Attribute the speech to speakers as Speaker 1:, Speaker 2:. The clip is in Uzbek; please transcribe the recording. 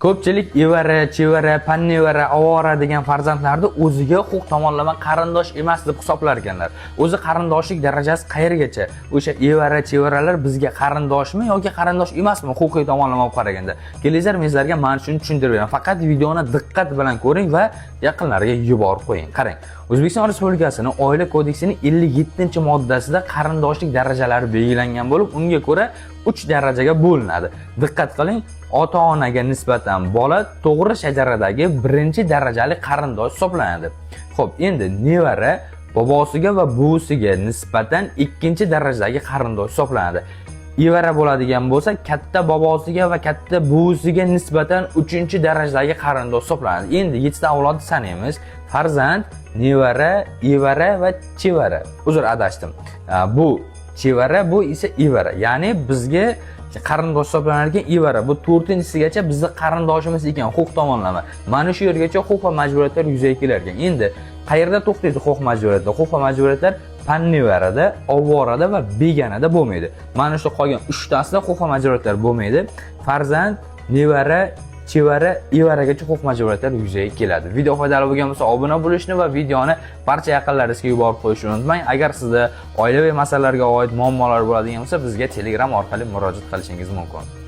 Speaker 1: Ko'pchilik evara, chevara, pannevara, ovora degan farzandlarni o'ziga huquq tomonlama qarindosh emas deb hisoblar ekanlar. O'zi qarindoshlik darajasi qayergacha? O'sha evara, chevaralar bizga qarindoshmi yoki qarindosh emasmi huquqiy tomonlama olib qaraganda? Kelinglar, men sizlarga mana shuni tushuntirib beraman. Faqat videoni diqqat bilan ko'ring va yaqinlarga yuborib qo'ying. Qarang. O'zbekiston Respublikasining Oila kodeksining 57-moddasida qarindoshlik darajalari belgilangan bo'lib, unga ko'ra 3 darajaga bo'linadi. Diqqat qiling, ota-onaga nisbatan bola to'g'ri shajaradagi birinchi darajali qarindosh hisoblanadi. Xo'p, endi nevara bobosiga va buvisiga nisbatan ikkinchi darajadagi qarindosh hisoblanadi. Evara bo'ladigan bo'lsa, katta bobosiga va katta buvisiga nisbatan uchinchi darajadagi qarindosh hisoblanadi. Endi 7 ta avlodni sanaymiz. Farzand, nevara, evara va chevara. Uzr, adashdim. Bu chevara, bu esa evara. Ya'ni bizga qarindosh hisoblanar ekan evara. Bu to'rtinchisigacha bizni qarindoshimiz ekan huquq tomonlama. Mana shu yergacha huquq va majburiyatlar yuzaga kelar ekan. Endi qayerda to'xtaydi huquq majburiyatlar? Huquq va majburiyatlar pannevarada, ovorada va beganada bo'lmaydi. Mana shu qolgan uchtasida huquq va majburiyatlar bo'lmaydi. Farzand, nevara, chevara, evaragacha huquq majburiyatlar yuzaga keladi. Video foydali bo'lgan bo'lsa, obuna bo'lishni va videoni barcha yaqinlaringizga yuborib qo'yishni unutmang. Agar sizda oilaviy masalalarga oid muammolar bo'ladigan bo'lsa, bizga Telegram orqali murojaat qilishingiz mumkin.